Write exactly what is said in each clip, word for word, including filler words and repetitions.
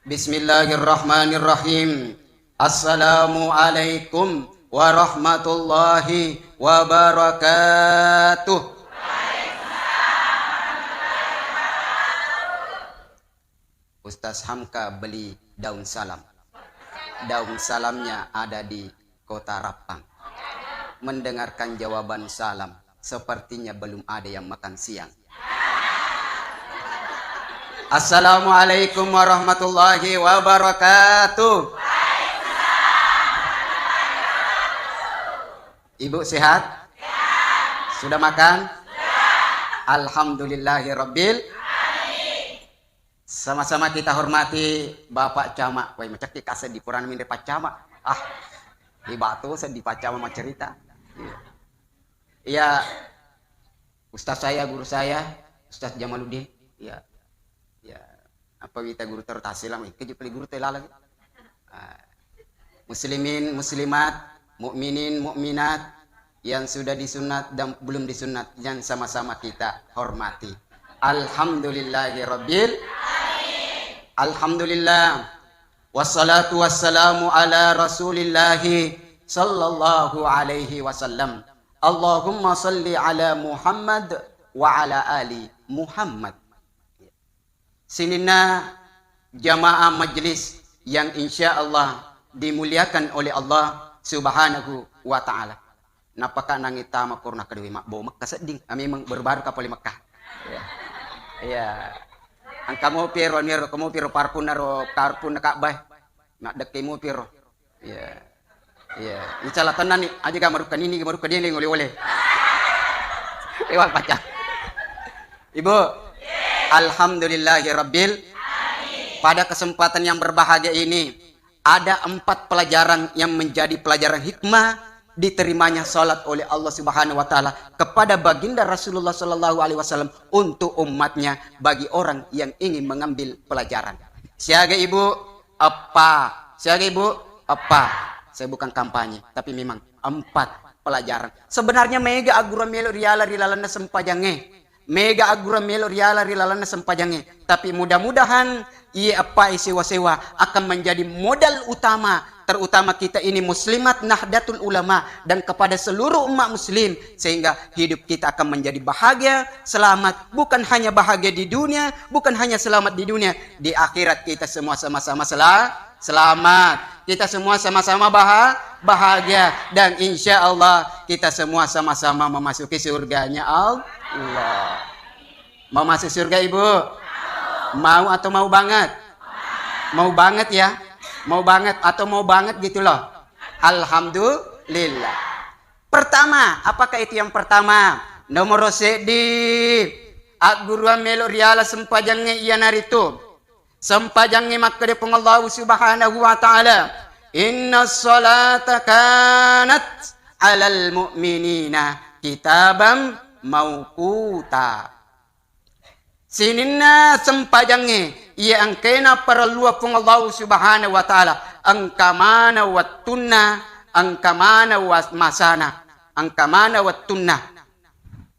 Bismillahirrahmanirrahim. Assalamualaikum warahmatullahi wabarakatuh. Ustaz Hamka beli daun salam. Daun salamnya ada di Kota Rappang. Mendengarkan jawaban salam, sepertinya belum ada yang makan siang. Assalamualaikum warahmatullahi wabarakatuh. Ibu sehat? Sudah makan? Alhamdulillahirabbil. Sama-sama kita hormati Bapak Camat. Woi, macekki kaseng di purana minre Pak Camat. Ah, di batu seddi Pak Camat maccerita. Iya. Iya, ustaz saya, guru saya, Ustaz Jamaluddin. Iya. Iya. Apa wita guru terus tasselang, ikkeju peli guru te laleng. Ah. Muslimin, muslimat, mukminin, mukminat yang sudah disunat dan belum disunat, yang sama-sama kita hormati. Alhamdulillahirabbil. Alhamdulillah. Wassalatu wassalamu ala Rasulillahi sallallahu alaihi wasallam. Allahumma salli ala Muhammad wa ala ali Muhammad. Sininna jamaah majelis yang insya Allah dimuliakan oleh Allah Subhanahu wa Ta'ala. Napaka nangi tama korona kedua mabbo Mekka sedding. Ah, memang baru-baru kapole Mekka. Iya. Iya. Engka mopi ro, anu ro, engka mopi ro parpunna ro, parpunna Ka'bah. Maddekke mopi ro. Iya. Iya. Icala tennani, aja ga marukka nini, marukka dele ngole-ole. Lewat paca. Ibu. Alhamdulillahirabbil. Pada kesempatan yang berbahagia ini, ada empat pelajaran yang menjadi pelajaran hikmah diterimanya salat oleh Allah Subhanahu wa Ta'ala kepada Baginda Rasulullah Sallallahu Alaihi Wasallam untuk umatnya, bagi orang yang ingin mengambil pelajaran. Siaga ibu, eppa. Siaga ibu, eppa. Saya bukan kampanye, tapi memang empat pelajaran. Sebenarnya mega aggurang melo riala ri lalenna sempajangnge. Mega aggurang melo riala ri lalenna sempajangnge. Tapi mudah-mudahan iye eppae sewa-sewa akan menjadi modal utama, terutama kita ini muslimat Nahdlatul Ulama dan kepada seluruh umat muslim, sehingga hidup kita akan menjadi bahagia, selamat, bukan hanya bahagia di dunia, bukan hanya selamat di dunia, di akhirat kita semua sama-sama sela-, selamat. Kita semua sama-sama baha-, bahagia. Dan insya Allah kita semua sama-sama memasuki surganya Allah. Mau masuk surga, Ibu? Mau atau mau banget? Mau banget ya? Mau banget atau mau banget gitu loh. Alhamdulillah. Pertama, apakah itu yang pertama? Nomor seddi, agguruang melo riala sempajangnge iyanaritu sempajangnge makkeda Puang Allahu Subhanahu wa Ta'ala, "Inna salata kanat alal mu'minina kitaban mauquta." Sininna sempajangnge iya engkae napparelluang Puang Allahu Subhanahu wa Ta'ala, engka maneng wettunna, engka maneng was-, masana, engka maneng wettunna.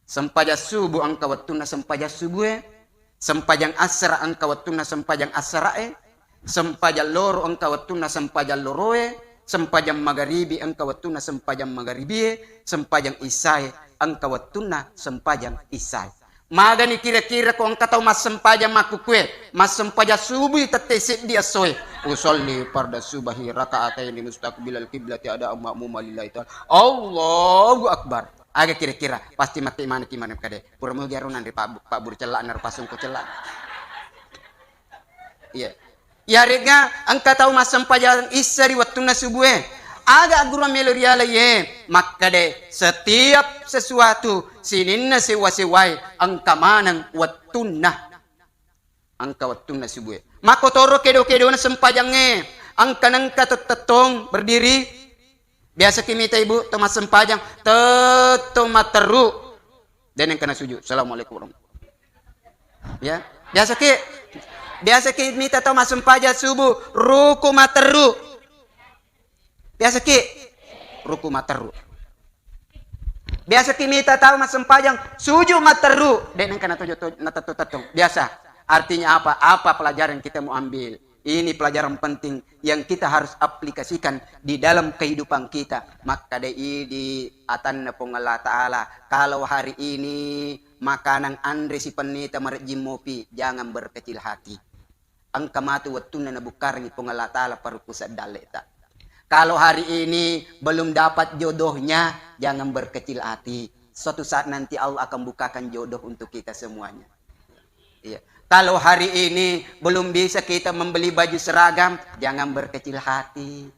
Sempajang subuh engka wettunna sempajang subuhe, sempajang assara engka wettunna sempajang assarae, sempajang loro engka wettunna sempajang loroe, sempajang magaribi engka wettunna sempajang magaribie, sempajang isyae engka wettunna sempajang isyae. Magani kira-kira ko engka tau massempajang makkukkue, massempajang subuhi tette seddi essoe. Usolli farda subahi rakaataini mustaqbilal kiblati ada ma'muma lillahi ta'ala. Allahu Akbar. Aga kira-kira? Pasti matti manekki makkeda, pura mugi aro nanre pabbu-, pabburu cella'na ro pasungku cella'. Iya. Iyaregga engka tau massempajang issa ri wettunna subuhe. Aga aggurang melo riala iye? Makkeda, setiap sesuatu sininna sewa-sewae engka maneng wettunna. Engka wettunna subuhe. Makkotoro kedo-kedona sempajangnge. Engka nengka tettettong berdiri. Biasaki mita ibu to massempajang, tettong matteru. De nengka nasuju. Assalamualaikum warahmatullahi. Ya. Biasaki, biasaki mita to massempajang subuh, ruku matteru. Biasaki ruku matteru. Biasaki mita tau massempajang suju matteru, de nengka natojo-, to-, natetto-tetto. Biasa. Artinya apa? Apa pelajaran kita mau ambil? Ini pelajaran penting yang kita harus aplikasikan di dalam kehidupan kita. Makkeda idi atanna Puang Allah Ta'ala, kalau hari ini makanan anre sipennita marejjing mopi, jangan berkecil hati. Engka matu wettunna nabukkarangi Puang Allah Ta'ala parukku seddalleta. Kalau hari ini belum dapat jodohnya, jangan berkecil hati. Suatu saat nanti Allah akan bukakan jodoh untuk kita semuanya. Iya. Kalau hari ini belum bisa kita membeli baju seragam, jangan berkecil hati.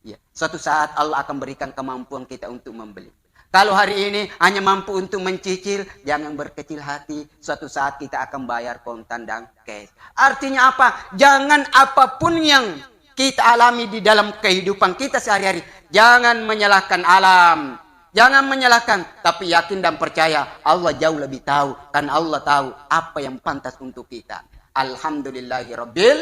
Iya. Suatu saat Allah akan berikan kemampuan kita untuk membeli. Kalau hari ini hanya mampu untuk mencicil, jangan berkecil hati. Suatu saat kita akan bayar kontan dan cash. Artinya apa? Jangan apapun yang kita alami di dalam kehidupan kita sehari-hari, jangan menyalahkan alam. Jangan menyalahkan, tapi yakin dan percaya Allah jauh lebih tahu, karena Allah tahu apa yang pantas untuk kita. Alhamdulillahirabbil.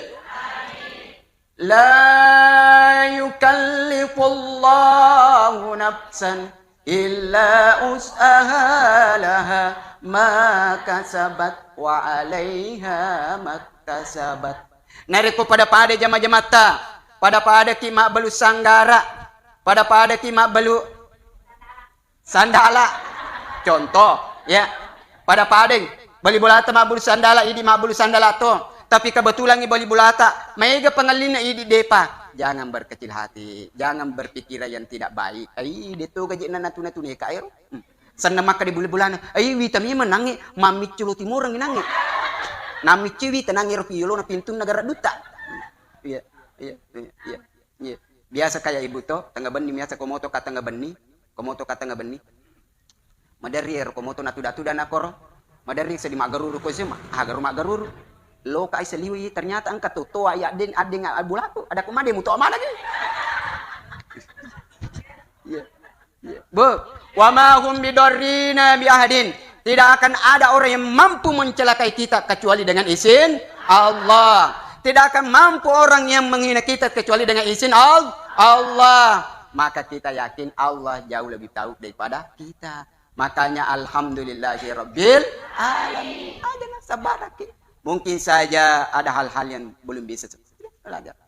La yukallifullahu nafsan illa us'aha, laha ma kasabat wa alaiha maktasabat. Narekko pada-pada jama-jamatta, pada-pada ki mabbalu sanggara, pada-pada ki mabbalu sandala. Contoh, ya. Pada-padeng bali bolata mabbulu sandala, idi mabbulu sandala to. Tapi kebetulan i bali bolata, maega pangellinna idi depa. Jangan berkecil hati, jangan berpikiran yang tidak baik. Ai, de to gaji na natu-natu neka ero. Hmm. Senna maka di bulu bolana. Ai, wita memang nange, mamiccu lo timoreng nange. Namicci wita nange ro piolo na pintunna gara duta. Iya, iya, iya, iya. Iya. Biasa kayak ibu to, tengnga benni biasa komoto ka tengnga benni, komoto ka tengnga benni. Maderri ero komoto natuda-tuda nakoro. Maderri seddi maggaruru ko sema, ah, garu maggaruru. Loka ai seliwi, ternyata engka to toa ya addeng, addeng bulaku, ada ko made muto mana ki. Iya. Iya. Bu, wa ma hum bidarrina bi ahadin. Tidak akan ada orang yang mampu mencelakai kita kecuali dengan izin Allah. Tidak akan mampu orang yang menghina kita kecuali dengan izin Al-, Allah. Maka kita yakin Allah jauh lebih tahu daripada kita. Makanya alhamdulillahi rabbil alamin. Aja na sabaraki. Mungkin saja ada hal-hal yang belum bisa se-, belajar.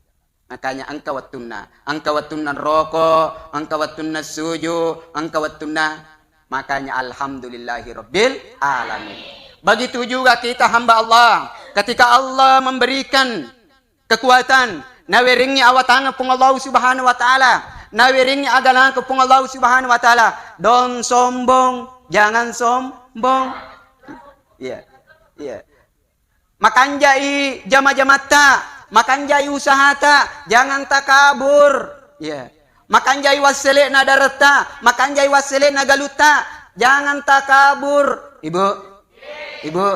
Makanya engka wettunna, engka wettunna roko, engka wettunna suju, engka wettunna, makanya alhamdulillahi rabbil alamin. Begitu juga kita hamba Allah, ketika Allah memberikan kekuatan, nawerengngi awatangeng Puang Allah Subhanahu wa Ta'ala, nawerengngi agalangeng Puang Allah Subhanahu wa Ta'ala, dong sombong, jangan sombong. Iya, iya. Makanjai jama-jamatta, makanjai usahata, jangan takabur. Iya. Makanjai wassele'na daretta, makanjai wassele'na galutta, jangan takabur. Ibu, ibu,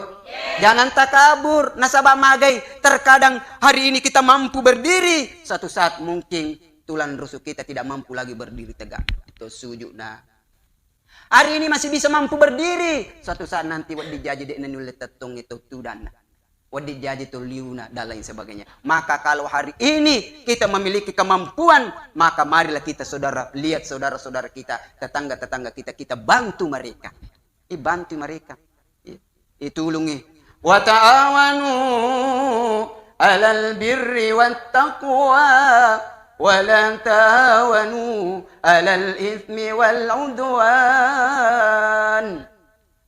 jangan takabur. Nasaba magai, terkadang hari ini kita mampu berdiri, suatu saat mungkin tulang rusuk kita tidak mampu lagi berdiri tegak. Itu sujudna. Hari ini masih bisa mampu berdiri, suatu saat nanti wedding jaji de'na nulle tettongngi to tudanna, wedding jaji to liuna dan lain sebagainya. Maka kalau hari ini kita memiliki kemampuan, maka marilah kita saudara, lihat saudara-saudara kita, tetangga-tetangga kita, kita bantu mereka. Eh, bantu mereka. Iya. Itulungngi. Wa ta'awanu 'alal birri wat taqwa, wa la ta'awanu 'alal itsmi wal 'udwan.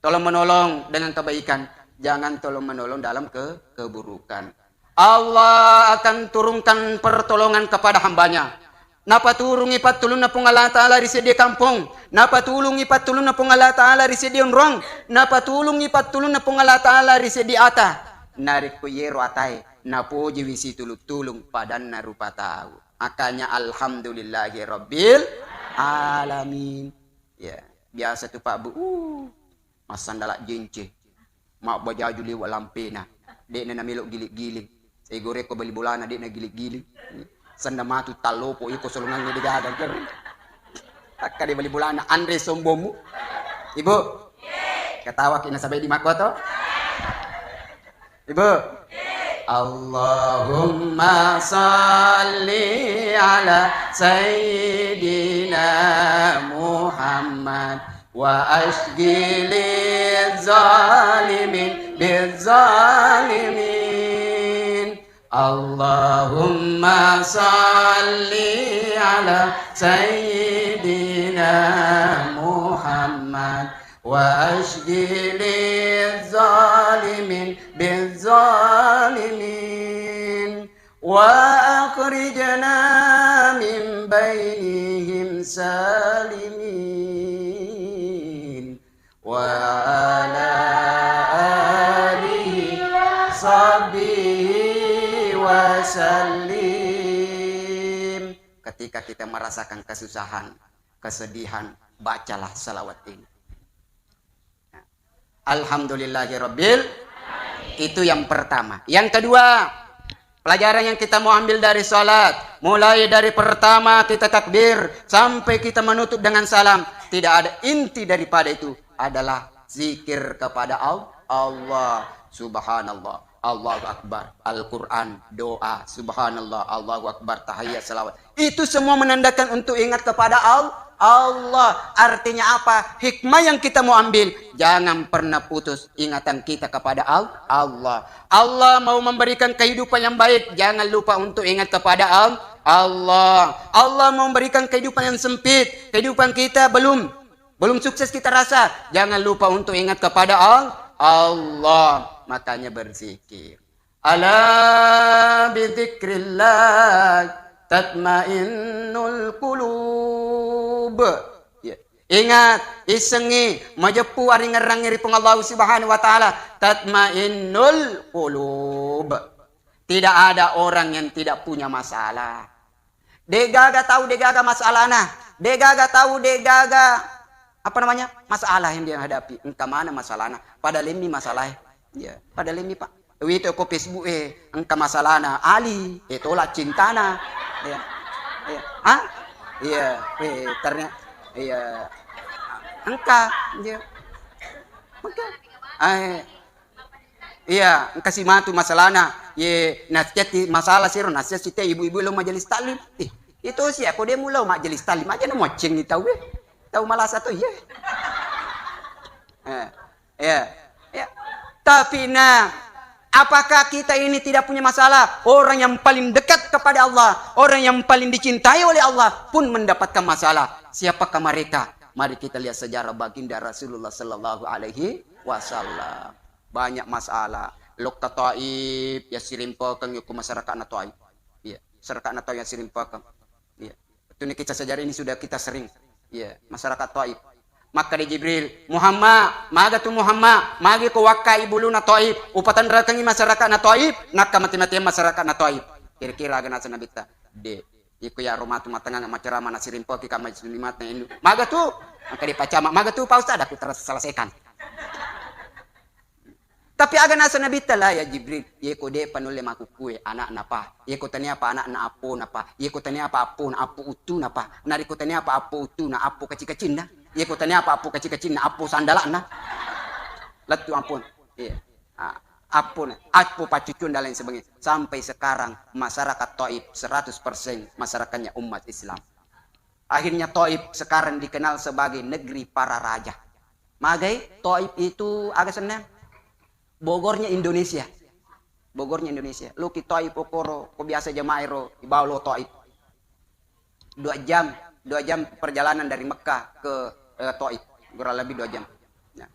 Tolong menolong dengan kebaikan, jangan tolong menolong dalam ke-, keburukan. Allah akan turunkan pertolongan kepada hambanya. Napaturungngi pattulunna Puang Allah Ta'ala ri seddie kampong. Napaturungngi pattulunna Puang Allah Ta'ala ri seddie onrong. Napaturungngi pattulunna Puang Allah Ta'ala ri seddie ata. Narekko yero atae, napojiwi situlung-tulung padanna rupa tau. Makanya alhamdulillahi rabbil alamin. Ya, biasa tu Pak Bu. Uh. Massandala jence, mabbajaju liwe' lampena, de'na namelo giling-giling. Sai gorekko bali bolana de'na giling-giling. Senna matu tallopo iko solongangnge degaga keri. Akkade bali bolana, anre sombongmu. Ibu, katawaki nasaba idi makkoto. Ibu. Allahumma salli ala sayyidina Muhammad. Wa asygiliz zalimin biz zalimin. اللهم صل على سيدنا محمد وأشغل الظالمين بالظالمين وأخرجنا من بينهم سالمين. وعلى آله وصحبه وسلم. Ketika kita merasakan kesusahan, kesedihan, bacalah salawat ini. Alhamdulillahirabbil. Itu yang pertama. Yang kedua, pelajaran yang kita mau ambil dari salat, mulai dari pertama kita takbir sampai kita menutup dengan salam, tidak ada inti daripada itu adalah zikir kepada Al-, Allah. Subhanallah, Allahu Akbar, Al-Quran, doa, subhanallah, Allahu Akbar, tahiyat, salawat. Itu semua menandakan untuk ingat kepada Al-, Allah. Artinya apa? Hikmah yang kita mau ambil, jangan pernah putus ingatan kita kepada Al-, Allah. Allah mau memberikan kehidupan yang baik, jangan lupa untuk ingat kepada Al-, Allah. Allah mau memberikan kehidupan yang sempit, kehidupan kita belum, belum sukses kita rasa, jangan lupa untuk ingat kepada Al-, Allah. Makanya berzikir. Ala bidzikrillah tatmainnul qulub. Ya. Ingat, issengngi, majeppu aringngerangngi ri Puang Allah Subhanahu wa Ta'ala, tatmainnul qulub. Tidak ada orang yang tidak punya masalah. Degaga tau, degaga masalahna. Degaga tau, degaga, apa namanya, masalah yang dia hadapi. Engka mana masalahna? Pada lemmi masalah. Ya, pada lemmi, Pak. Wito ko Facebook e, engka masalahna Ali, eh, tolak cintana. Ya. Ya. Hah? Iya, eh, ternyata, iya. Engka, iya. Engka. Eh, Iya, engka si matu masalahna. Ye, nasihat i masalah siro, nasihat si te ibu-ibu lao majelis taklim. Ih, itu sia ko de mulo majelis taklim aja na mocengi tau e. Tau malasa to, iya. Eh, iya, iya. Tapi nah, apakah kita ini tidak punya masalah? Orang yang paling dekat kepada Allah, orang yang paling dicintai oleh Allah pun mendapatkan masalah. Siapakah mereka? Mari kita lihat sejarah baginda Rasulullah sallallahu alaihi wasallam. Banyak masalah. Lokka Taif, yassirimpakeng yokko masyarakatna Taif. Iya, masyarakatna Taif yassirimpakeng. Iya. Tentu ini kisah sejarah ini sudah kita sering. Iya, masyarakat Taif. Makkeda Jibril, "Muhammad, maga tu Muhammad, magi ko wakkai buluna Taif, upatenrekengi masyarakatna Taif, nakka mati-matiang masyarakatna Taif." Kira-kira aga naseng Nabitta? De. Iko yaro matu matengnga macerama nasirimpaki kamma sunni mate indu. Maga tu? Engka dipacama, maga tu Pak Ustaz? Aku terselesaikan. Tapi aga naseng Nabitta, "La ya Jibril, yeko de'pa nulle makkukkue ana'na pa, yeko taniapa ana'na appona pa, yeko taniapa appona appo uttuna pa, nariko taniapa appo uttuna appo kaci-kacinna, yeko taniapa appo kaci-kacinna appo sandala'na." Lettu appona. Iya. Ah, appona, appo paccuccuang dan lain sebagainya. Sampai sekarang masyarakat Taif seratus persen masyarakatnya umat Islam. Akhirnya Taif sekarang dikenal sebagai negeri para raja. Magai Taif itu aga senna? Bogornya Indonesia. Bogornya Indonesia. Loki Taif okoro, ko biasa jamaah ro, ibawa lo Taif. Dua jam, dua jam perjalanan dari Mekah ke, eh, Taif. Kurang lebih dua jam. Nah.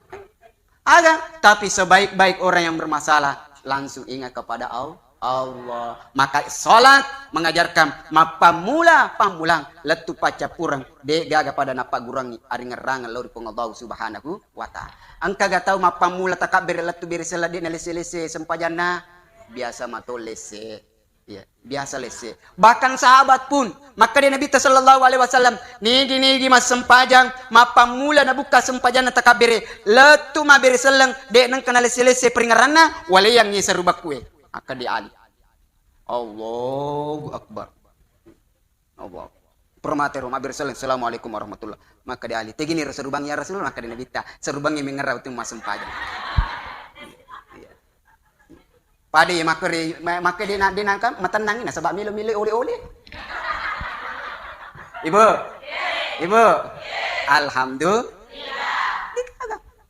Aga, tapi sebaik-baik orang yang bermasalah langsung ingat kepada Al-, Allah. Maka salat mengajarkan mappammula-pammulang lettu paccappureng, de gaga pada nappagguruangngi aringngerrangeng lao ri Puang Allah Subhanahu wa Ta'ala. Engka ga tau mappammula takabbere lettu bere sella de nalesse-lesse sempajanna? Biasa mato lesse. Iya, biasa lesse. Bahkan sahabat pun, makkeda Nabitta sallallahu alaihi wasallam, "Nigi-nigi massempajang, mappammula nabukka sempajanna takabbere, lettu mabbere selleng, de nengka nalesse-lesse peringeranna, waleangngi seru bakkue." Makkeda Ali. Allahu Akbar. Allahu Akbar. Permatero mabbere selleng, "Assalamualaikum warahmatullah." Makkeda Ali, "Tegini ro serubangngi ya Rasulullah?" Makkeda Nabitta, "Serubangngi mengerau tu massempajang." Iya. Pada iya makkeda, ma-, makkeda de na-, de nangka matennangi nasaba melo-melo ole-ole. Ibu. Ibu. Alhamdulillah.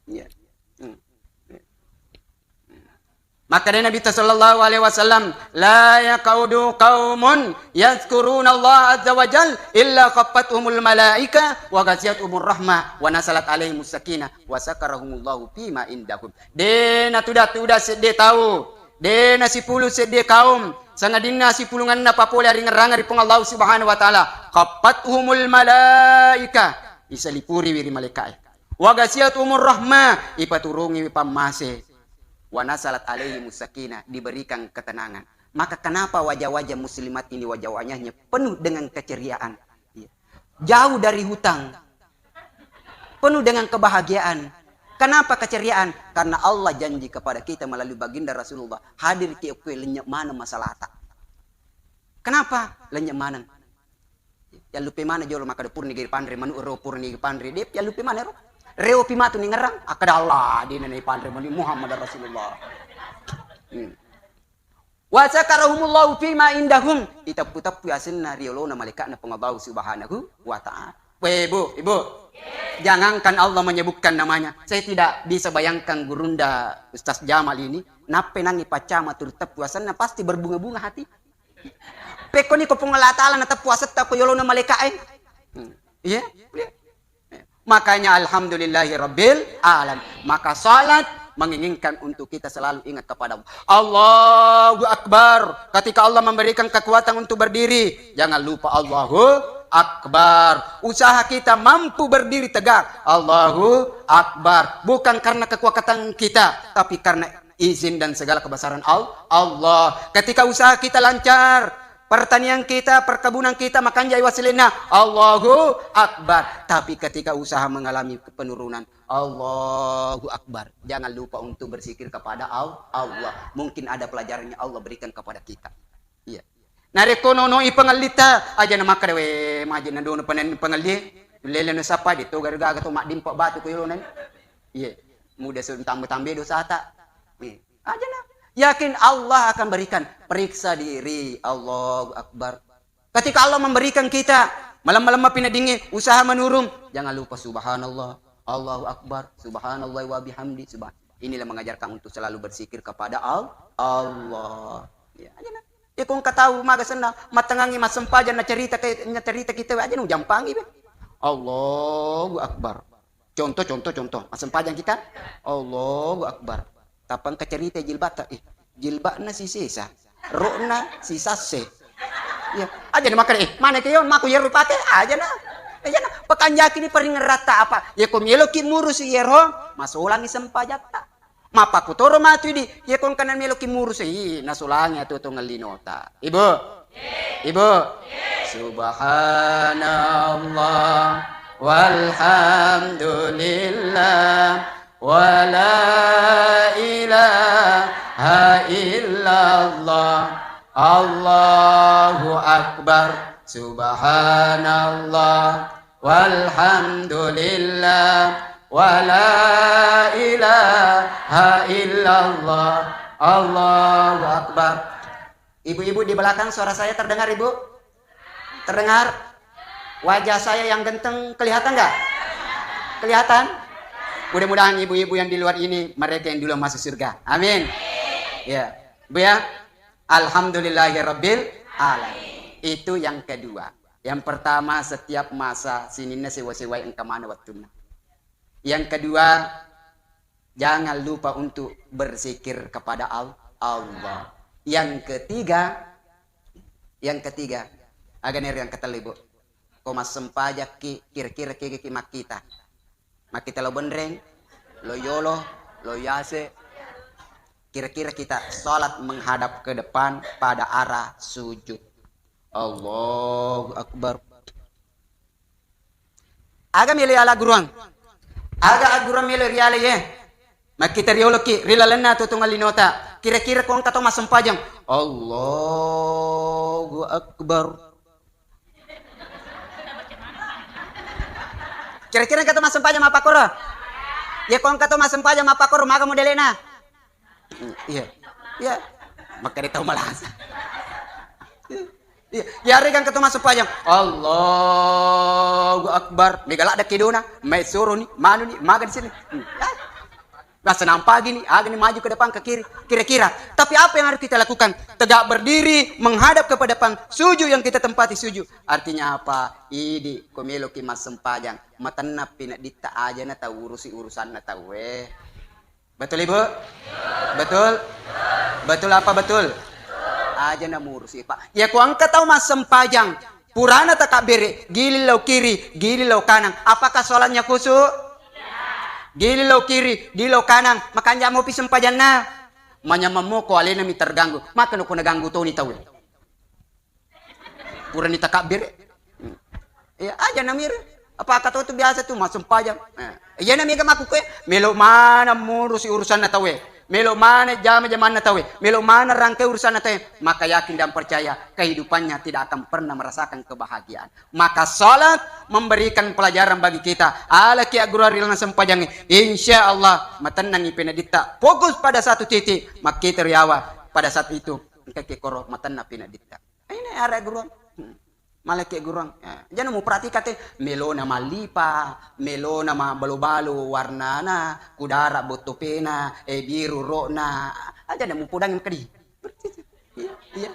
Iya. Hmm. Makkeda Nabitta sallallahu alaihi wasallam, "La yaq'udu qaumun yadzkurunallaha azza wa jal illa khaffathumul malaika wa ghasyiyathumur rahmah wa nazalat alaihimus sakinah wa zakarahumullahu fima indahum." De natuda-tuda sedde tau, de nasipulu sedde kaum, sangadinna sipulunganna papole aringerrangeng ri Puang Allah Subhanahu wa Ta'ala, khaffathumul malaika, isalipuriwi ri malaika'e. Wa ghasyiyathumur rahmah, ipaturungiwi pammase. Wa nazalat alaihimus sakinah, diberikan ketenangan. Maka kenapa wajah-wajah muslimat ini wajah-wajahnya penuh dengan keceriaan? Iya. Jauh dari hutang. Penuh dengan kebahagiaan. Kenapa keceriaan? Karena Allah janji kepada kita melalui baginda Rasulullah, hadir ki okkoe lennye maneng masalahta. Kenapa? Lennye maneng. Yallupe mana jolo makkeda purni giri panre manu ro purni giri panre. Dep yallupe mana ro. Reo pi matu ni ngerang. Akkeda Allah dina ni panre manu Muhammad Rasulullah. Hmm. Wa zakarahumullahu fima indahum. Iteppu-teppu asenna riolona malaikatna Puang Allah Subhanahu wa Ta'ala. Weh, Ibu, Ibu. Jangankan Allah menyebutkan namanya. Saya tidak bisa bayangkan gurunda Ustaz Jamal ini. Nappenangi pacama turu teppu asenna pasti berbunga-bunga hati. Pekkoni ko Puang Allah Ta'ala nateppu asetta ko yolona malaika'e. Hmm. Iya? Iya. Makanya alhamdulillahi rabbil alam. Maka salat menginginkan untuk kita selalu ingat kepada Allah. Allahu Akbar. Ketika Allah memberikan kekuatan untuk berdiri, jangan lupa Allahu Akbar. Usaha kita mampu berdiri tegak. Allahu Akbar. Bukan karena kekuatan kita, tapi karena izin dan segala kebesaran Al-, Allah. Ketika usaha kita lancar, pertanian kita, perkebunan kita, makanjai wasilenna, Allahu Akbar. Tapi ketika usaha mengalami penurunan, Allahu Akbar. Jangan lupa untuk berzikir kepada Al-, Allah. Mungkin ada pelajaran yang Allah berikan kepada kita. Iya. Narekko nonoi pangellita, aja na makkeda, "We, maje na dono panen pangelli." Lele no sapa de to gaga to maddimpa batu ko yolona. Iya. Muda su tambe-tambe dosata. Iya. Aja na. Yakin Allah akan berikan. Periksa diri. Allahu Akbar. Ketika Allah memberikan kita, malam-malam mapi nadinge, usaha menurun, jangan lupa subhanallah, Allahu Akbar, subhanallah wa bihamdi, subhan-, inilah mengajarkan untuk selalu berzikir kepada Al-, Allah. Ya, aja na. Iko engka tau maga senna mattengangi massempajang nacerita ke, nacerita kita aja nu jampangi be. Allahu Akbar. Contoh, contoh, contoh. Massempajang kita. Allahu Akbar. Tappa engka cerita jilbabta. Eh, jilbabna sisesa. Rokna sisasse. Ya, aja na makkeda, eh, mana ke yo, mako yero pake, aja na. Aja na. Pekanjaki ni paringeratta apa? Ya ko meloki murusi yero, masolangi sempajatta. Mappakutoro matu idi, iya ko engkana meloki murusei, nasulangi atu to ngellinota. Ibu? Ibu? Subhanallah walhamdulillah wala ilaha illallah, Allahu Akbar, subhanallah walhamdulillah wala ilaha illallah, Allahu Akbar. Ibu-ibu di belakang, suara saya terdengar, Ibu? Terdengar? Wajah saya yang ganteng kelihatan nggak? Kelihatan? Mudah-mudahan ibu-ibu yang di luar ini, mereka yang duluan masuk surga. Amin. Ya, Bu ya. Alhamdulillahirabbil alamin. Itu yang kedua. Yang pertama, setiap masa sininna sewa-sewai engka mana waktunna. Yang kedua, jangan lupa untuk berzikir kepada Al-, Allah. Yang ketiga, yang ketiga, agane yang ketelli, Bu. Ko massempajakki, kira-kira kegaki makkita. Makkita lo benreng, lo yolo, lo yase. Kira-kira kita salat menghadap ke depan pada arah sujud. Allahu Akbar. Aga melo yala guruang? Aga agguruang melo riala ye? Makkita rioloki ri lalenna tutungan linota. Kira-kira ko engka to massempajang, Allahu Akbar. Kira-kira engka to massempajang mappakkoro? Ye ko engka to massempajang mappakkoro, maga modelena? Iya. Iya. Makkeda tau malasa. Iya. Iya, yarega engka to massempajang, Allahu Akbar. Mega ladde kedona, mai soroni, manuni, maga di sini. Hmm. Ah. Rasa nampak gini, agani maju ke depan, ke kiri, kira-kira. Tapi apa yang harus kita lakukan? Tegak berdiri, menghadap kepada depan, sujud yang kita tempati sujud. Artinya apa? Idi, ko meloki massempajang, matenna pinedditta, aja na tau urusi urusanna tauwe. Betul, Ibu? Betul? Betul apa betul? Aja na murusi, Pak. Ya, ku engka tau massempajang, purana takabbere, giling lao kiri, giling lao kanang. Apakah sholatnya khusyuk? Giling lao kiri, giling lao kanang, makanja mopi sempajanna. Manyameng moko alena mi terganggu. Maka nako naganggu toni tauwe. Purani takabbere. Iya, aja namire. Apa kata tu biasa tu massempajang. Eh, iya nami ga makkukue, melo mana murusi urusanna tauwe. Melo mana jama-jamanna tauwe. Melo mana rangkai urusanna tauwe. Maka yakin dan percaya kehidupannya tidak akan pernah merasakan kebahagiaan. Maka salat memberikan pelajaran bagi kita. Alaki agguru ri lalenna sempajangnge. Insya Allah matennangi peneditta. Fokus pada satu titik. Makkita riawa pada saat itu. Engka kekoro matenna peneditta. Ini arek guruang. Hmm. Maleke guruang. Ya. Jana mu perhatikate, melona mallipa, melona ma balo-balo warnana, kudara bottopena, eh, biru rokna. Aja na mu podang kedi. Iya, iya.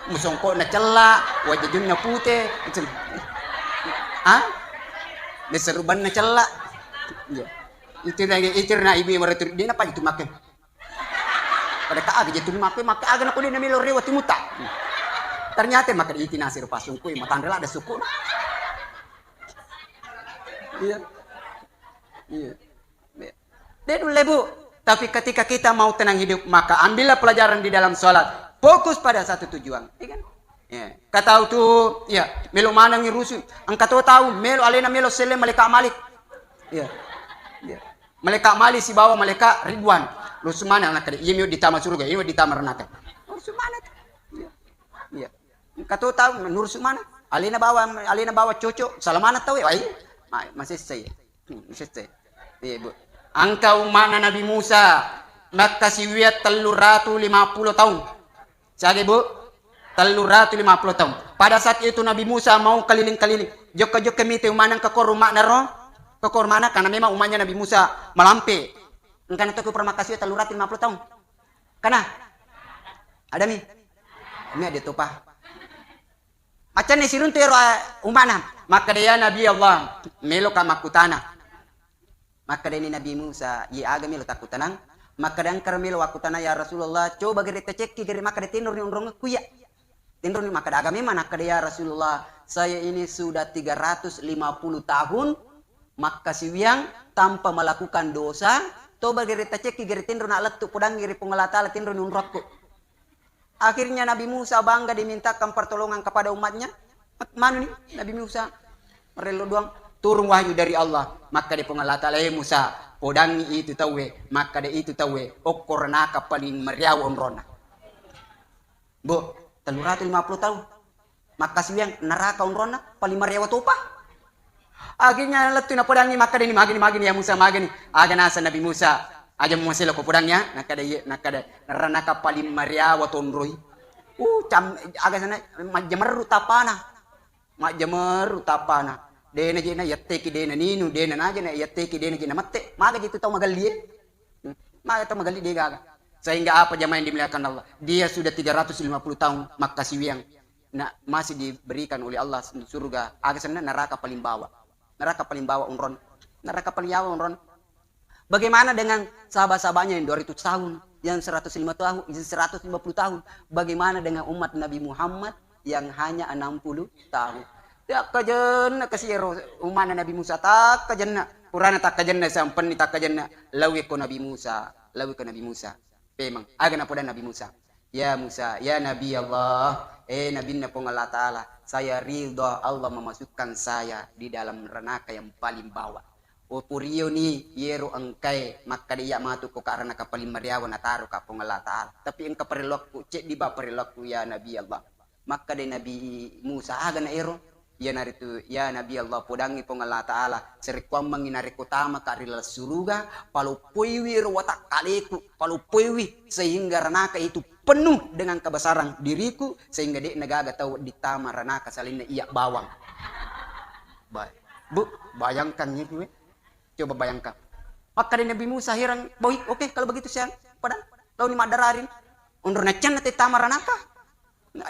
Musongkokna cella, wajajunna pute. Cel-, ah? Beserubanna cella. Iya. Itu lagi, itu na ibu yang mereka tu, dia napa itu makan? Pada ka aga jetu makke, makke aga nako dena melo rewa timuta. Ternyata makke iti nasi rupa sungkui, matanre ladde sukuna. Iya. Iya. Dia dulu, Bu. Tapi ketika kita mau tenang hidup, maka ambillah pelajaran di dalam sholat. Fokus pada satu tujuan. Iya kan? Ya. Katau tu, ya, melo manengi rusu. Engka to tau, melo alena melo selle malaikat Malik. Iya. Iya. Malaikat Malik sibawa malaikat Ridwan. Rusu mana anak kade? Iya, mio ditama surga, iya, mio ditama ranaka. Rusu mana tu? Iya. Iya. Engka to tau, nurusu mana? Alena bawa, alena bawa cocok, salamana tau, wai. Ma-, masessa iya. Hmm, masessa iya. Iya, Bu. Engka ummana Nabi Musa, makkasiwiang tellu ratu lima pulo taung. Siaga, Bu? Tellu ratu lima pulo taung. Pada saat itu Nabi Musa mau keliling-keliling. Jokka-jokka mite ummana engka koro ummana ro. Engka koro ummana, karena memang ummanya Nabi Musa malampe. Engka na to ku permakasih tellu ratu lima pulo taung. Kana? Ada mi? Mi ada topa. Macanne siruntu ero, ah, ummana. Makkeda, "Ya Nabi Allah, meloka makkutana." Makkedani Nabi Musa, "Ye aga melo takkutanang?" Makkeda, "Engkaro melo wakkutana, ya Rasulullah, coba gere tacekki gere makkeda tenroni onrongekku iya." Tenroni makkeda, "Aga memang?" Nakkeda, "Ya Rasulullah, saya ini sudah tiga ratus lima puluh tahun makkasiwiang tanpa melakukan dosa, coba gere tacekki gere tenro na lettu podangngi ri Puang Allah Taala tenroni onrokku." Akhirnya Nabi Musa bangga dimintakan pertolongan kepada umatnya. Manuni Nabi Musa merello doang, turun wahyu dari Allah. Makkeda Puang Allah Taala, "Eh Musa, podangi itu tauwe, makkeda itu tauwe okko ranaka paling mariawa onrona." Bu, tellu ratu lima puluh taung. Makkasiwiang neraka onronna paling mariawa topa. Akhirnya lettu napodangi, makkedani, "Magini, magini ya Musa, magini." Aga naseng Nabi Musa, "Aja muaselo ko podang ya." Nakkeda, "Iya." Nakkeda, "Ranaka paling mariawa tonroi." Uh, cam-, aga sana, majjamerru tapana. Majjamerru tapana. Dena jena yatteki dena ninu, dena najena yatteki dena jena mette. Maga jitu tau magallie. Hmm. Maga tau magalli de gaga. Sehingga apa jamaah yang dimuliakan Allah? Dia sudah tiga ratus lima puluh tahun makkasiwiang. Nah, masih diberikan oleh Allah surga, aga senna neraka paling bawah. Neraka paling bawah onron. Neraka paling bawah onron. Bagaimana dengan sahabat-sahabatnya yang dua ratus tahun, yang seratus lima tahun, yang seratus lima puluh tahun? Bagaimana dengan umat Nabi Muhammad yang hanya enam puluh tahun? Takkajenna kasi ero ummana Nabi Musa, takkajenna. Purana takkajenna, sampenni takkajenna. Lawi ko Nabi Musa, lawi ko Nabi Musa. Pemeng. Aga napoda Nabi Musa? "Ya Musa, ya Nabi Allah, eh Nabinna Puang Allah Ta'ala, saya ridha Allah memasukkan saya di dalam neraka yang paling bawah. Upurioni yero engkae makkada iya matu ko ka ranaka paling mariawa nataro ka Puang Allah Ta'ala. Tapi engka parelluakku, ceddi ba parelluakku ya Nabi Allah." Makkada Nabi Musa, "Aga na ero?" Iyanaritu, "Ya Nabi Allah, podangngi Puang Allah Ta'ala, sarekkuammengngi narekko tamaka ri laleng suruga, paloppoiwi ro watakkaleku, paloppoiwi sehingga ranaka itu penuh dengan kebesaran diriku, sehingga de'na gaga tau wedding tama ranaka selainna iya bawang." Ba-, Bu, bayangkan itu, eh. Coba bayangkan. Makkeda Nabi Musa, "Heran, baik, oke, kalau begitu saya padang, launi maddarari." Onro naccanna te tama ranaka.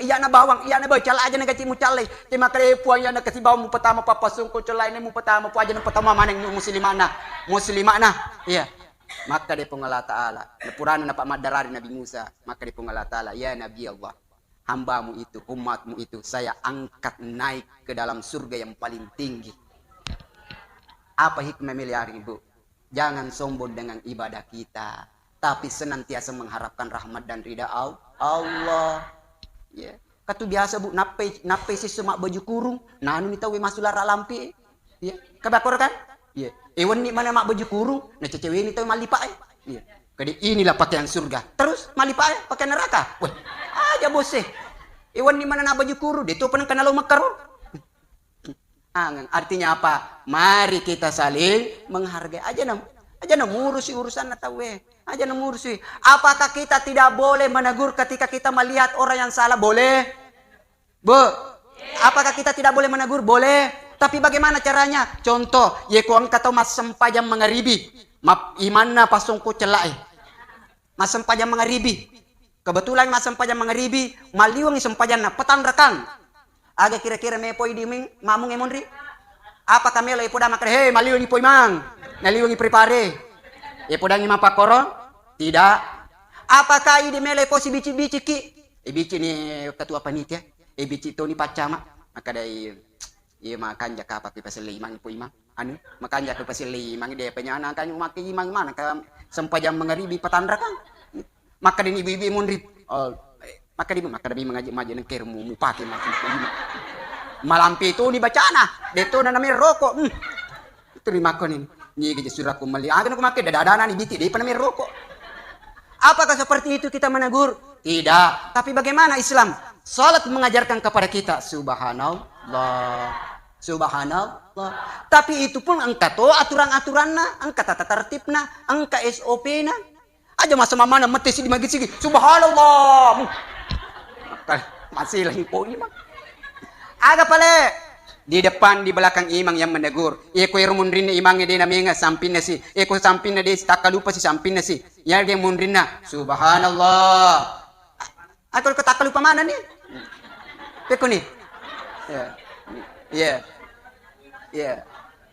Iyana bawang, iyana bawang, cala aja na gaci mucallai. Te makkeda, "Puang, iyana kasi bawang mupatama pappa songko cellai ne mupatama, pu aja na patama maneng muslimana." Muslimana. Iya. Makkeda Puang Allah Taala. Purana napa maddarari Nabi Musa, makkeda Puang Allah Taala, "Ya Nabi Allah, hambamu itu, umatmu itu, saya angkat naik ke dalam surga yang paling tinggi." Apa hikmah miliaring, Bu? Jangan sombong dengan ibadah kita, tapi senantiasa mengharapkan rahmat dan ridha Al-, Allah. Ya. Katu biasa, Bu, nappai, nappai sissu mabbaju kurung, nanumi tauwe massu lara lampe. Ya. Kabe akkoro kan? Ya. E, wenni mana mabbaju kurung, na ceceweni tauwe mallipa e. Ya. Kade inilah pakaian surga. Terus mallipa e, pakaian neraka. Wah, aja bos e. E, wenni mana na baju kurung, de to peneng kana lo makkaro. Angeng. Artinya apa? Mari kita saling menghargai. Aja nam, aja nam urusi urusanna tauwe. Aja nam urusi. Apakah kita tidak boleh menegur ketika kita melihat orang yang salah? Boleh. Bu, apakah kita tidak boleh menegur? Boleh. Tapi bagaimana caranya? Contoh, yeko engka tau massempajang mangaribi, map-, imanna pasongko cella'e. Massempajang mangaribi. Kebetulan massempajang mangaribi, malliwengi sempajanna, petanrakang. Aga kira-kira mepoi di ming-, mamung e monri? Apakah melo ipoda makkeda, "He, malliwengi poi mang. Nalliwengi prepare." Ipodangi mapakkoro? Tidak. Apakah idi melo iposi bici-biciki? E bici ni ketua panitia. E bici toni paccama. Makkedai, "Iya, makanja kapang ipaselle imang, ipo imang. Anu, makanja ipaselle imang, de penyana kan make imang mana ka sempajang mangaribi patanrakang." Makkeda ni ibu-ibu monri. Oh, makkeda ibu, makkeda ibu mangaji maji nengker mu, mupake maki. Malampe toni bacana, de to na nameng rokok. Hmm. Itu rimakko ni. Nyigi je surakku mali. Aga nako make dada-dana ni biti, de pa nameng rokok. Apakah seperti itu kita menegur? Tidak. Tapi bagaimana Islam? Salat mengajarkan kepada kita, "Subhanallah. Subhanallah." Tapi itu pun engka to aturan-aturanna, engka tata tertibna, engka S O P-na. Aja masa mamana mette sidi magi sigi, "Subhanallah." Masih lagi poni, Bang. Aga pale? Di depan, di belakang imang yang menegur. Eko ero munrinna imangnge de namenga sampinna si. Eko sampinna de si, takkalupa si sampinna si. Iyarega munrinna, "Subhanallah." Ako ko takkalupa manenni? Pekko ni? Iya. Iya. Iya.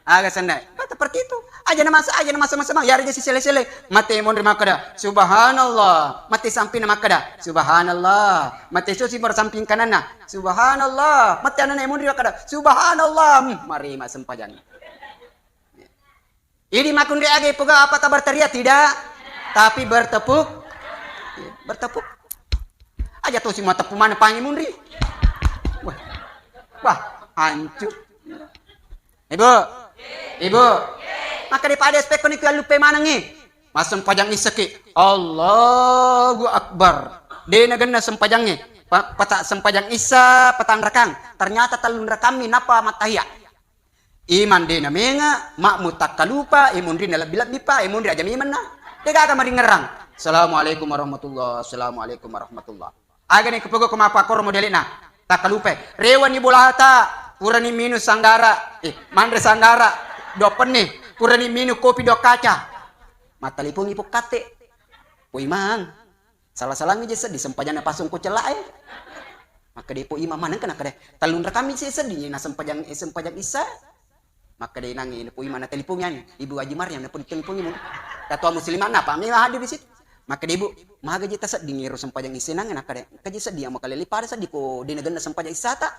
Aga senna. Kan seperti itu. Aja na masa, aja na masa, masa, Bang. Iyarega si sele-sele. Mate monri makkeda, "Subhanallah." Mate sampinna makkeda, "Subhanallah." Mate susi mora samping kananna, "Subhanallah." Mate anana monri makkeda, "Subhanallah." Hmm, mari massempajang. Idi makkunri aga ipoga, apakah berteriak? Tidak. Tapi bertepuk. Iya, bertepuk. Aja tosi mateppu maneng pangi munri. Wah. Wah, hancur. Ibu. Ibu. Maka daripada S P ko ni ku alluppe manengi. Massempajang issaki. Allahu Akbar. De nagenna sempajangnge. Pa-, pata sempajang issa patanrakang. Ternyata tellunrakammi napa mattahiya. Imang de namenga, makmu takkalupa, e munrinna lebbi-lebbi pa, e munri aja mimenna. Degaga maringerang. Assalamualaikum warahmatullah, assalamualaikum warahmatullah. Aga ni kepogo ko mappakkoro modelena. Takkalupa. Rewani bolata, purani minum sanggara, eh, manre sanggara, dua penni, purani minum kopi dua kaca. Mattalipongi pukkatte. Woi mang. Sala-salangngi je seddi sempajanna pasongko cella'e. Makkeda po imang maneng kena kede. Tellunrakammi si seddi na sempajang, eh, sempajang issa. Makkeda nangi po imang na telipongi ani. Ibu Haji Maryam na pun telipongi mun. Ketua muslimat na pami hadir di situ. Makkeda ibu, maga je ta seddi ngero sempajang issa nang na kede. Kaji seddi yang makalele pada seddi ko de nagenna sempajang issata.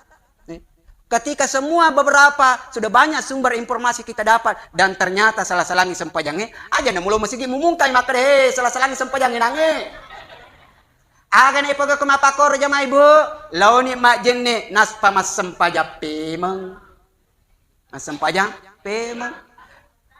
Eh, ketika semua beberapa sudah banyak sumber informasi kita dapat dan ternyata sala-salangi sempajangnge, aja na mulo masigi mumungkai makkeda, "He, sala-salangi sempajangnge nange." Aga na ipoga ko mappakkoro jamaah ibu, laoni majjenne naspa massempajang pemeng. Massempajang pemeng.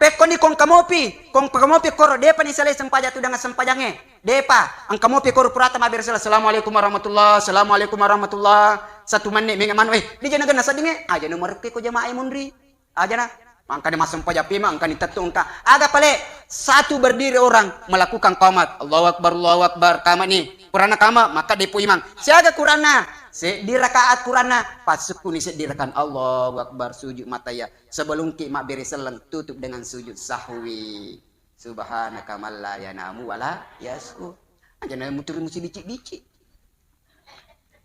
Pekkoni ko engka mopi, ko engka mopi koro, depa ni salai sempajang tu dengan sempajangnge. Depa, engka mopi koro purata mabbere sala, "Assalamualaikum warahmatullah, assalamualaikum warahmatullah." Satu menit, mega manu, eh, di jana genna seddingnge. Aja nomor ke ko jamaah e munri. Aja na. Mangkani massempajang pima, engkani tettu engka. Aga pale, satu berdiri orang melakukan qamat. Allahu Akbar, Allahu Akbar. Qamat ni. Purana qamat, maka depo imang. Siaga Quranna? Seddi rakaat Quranna. Passukkuni seddi rakaat. Allahu Akbar. Sujud mata ya. Sebelum ki mabbere selleng, tutup dengan sujud sahwi. Subhanaka man la yanamu wa la yashu. Aja na muturi musi bicik-bicik.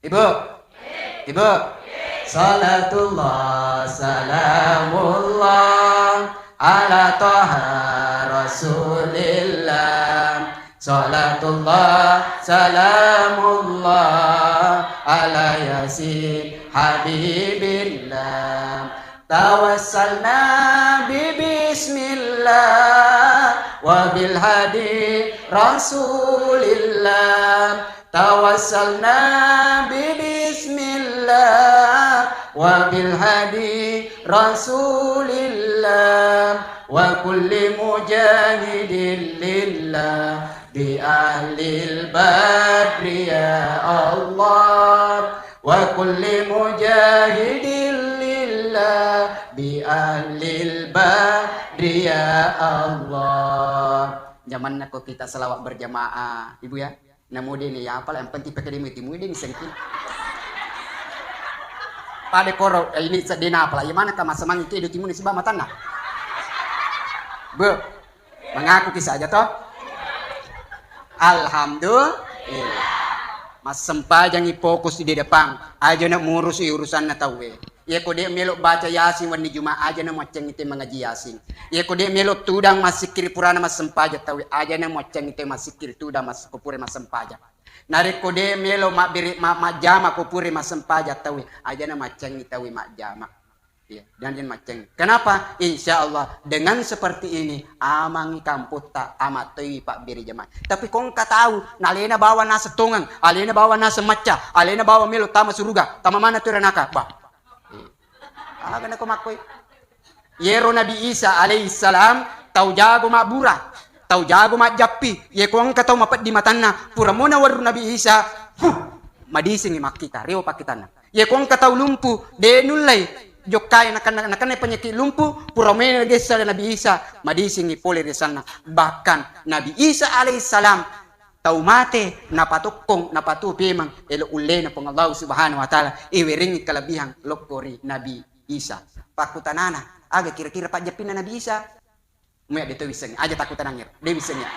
Ibu. Ibu. Salatullah, salamullah, ala Taha Rasulillah. Salatullah, salamullah, ala Yasin Habibillah. Tawassalna bi bismillah wa bil hadi Rasulillah. Tawassalna bi bismillah wa bil hadi Rasulillah wa kulli mujahidin lillah bi ahlil badri ya Allah. Wa kulli mujahidin lillah bi ahlil badri ya Allah. Jamanna ko kita selawat berjamaah, Ibu ya. Namu de ni apa lah, yang penting pakai demi timu de ni sengki. Pada koro, eh, ini sedih apa lah. Yang mana kama semangi ke timu ni sebab matanna. Bu, mengaku kisah aja toh. Alhamdulillah. Massempajangi fokus di depan. Aja na murusi urusanna tauwe. Iya ko de melo baca Yasin wenni Juma, aja na muaccengi te mangaji Yasin. Iya ko de melo tudang massikkiri purana massempajang tauwe, aja na muaccengi te massikkiri tudang mas-, ko pura massempajang. Narekko de melo mabbere-, ma-, majjama ko pura massempajang tauwe, aja na muaccengi tauwe majjama. Iya, dan jangan maceng. Kenapa? Insya Allah dengan seperti ini amangi kampotta, amatoi pabbere jamaah. Tapi ko engka tau nalena bawa naseng tongeng, alena bawa naseng macca, alena bawa melo tama suruga, tama mana tu ranaka? Bah. Aga nako makkoi. Yero Nabi Isa alaihissalam tau jago mabbura, tau jago majjappi. Ye ko engka tau mapeddi matanna, pura mona werru Nabi Isa, huh, madisingi makkita, rewo pakkitanna. Ye ko engka tau lumpu, de nullei jokkai nakenna, nakenna penyakit lumpu, pura mena gessa Nabi Isa, madisingi pole riasanna. Bahkan Nabi Isa alaihissalam tau mate, napatokkong, napatu pemeng, elo ullena Puang Allah Subhanahu wa Ta'ala, iwerengi kelebihan lokko ri Nabi Isa. Pakkutanana, aga kira-kira pajjappinna Nabi Isa? Muya de to wissengnge, aja takkutanangngi, de wissengnge.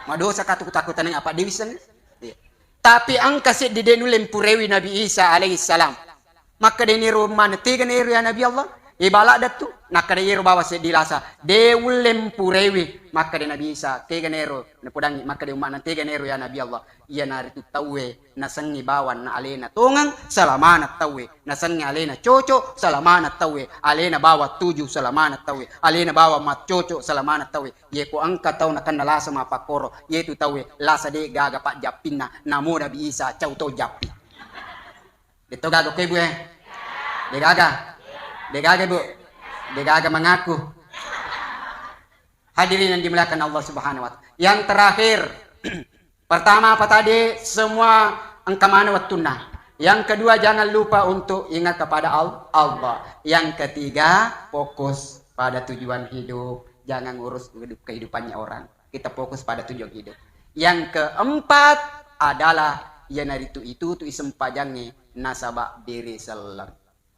Madosa ka tu takkutanang apa de wissengnge? Iya. Tapi engka seddi de nulle mpurewi Nabi Isa alaihissalam. Makkedani ro mana, "Tegana ero ya Nabi Allah?" E bala dattu, nakkeda ero bawa seddi lasa, "De ulle mpurewi." Makkeda Nabi Isa, "Tegana ero?" Napodangi, makkeda umma'na, "Tegana ero ya Nabi Allah?" Iyanaritu tauwe nasengngi bawang na alena tongeng, salamana tauwe. Nasengngi alena coco, salamana tauwe. Alena bawang tuju, salamana tauwe. Alena bawang maccoco, salamana tauwe. Ye ko engka tau nakenna lasa mappakkoro, yetu tauwe lasa de gaga pajjappinna, namo Nabi Isa cau to jappi. De to gaga ko, Ibu, eh? De gaga? De gaga, Bu? De gaga mengaku. Hadirin yang dimuliakan Allah Subhanahu wa Ta'ala. Yang terakhir, pertama apa tadi? Semua engka mana wettunna. Yang kedua, jangan lupa untuk ingat kepada Al-, Allah. Yang ketiga, fokus pada tujuan hidup. Jangan ngurus hidup, kehidupannya orang. Kita fokus pada tujuan hidup. Yang keempat adalah iyanaritu itu tu isempajangnge nasaba bere selleng.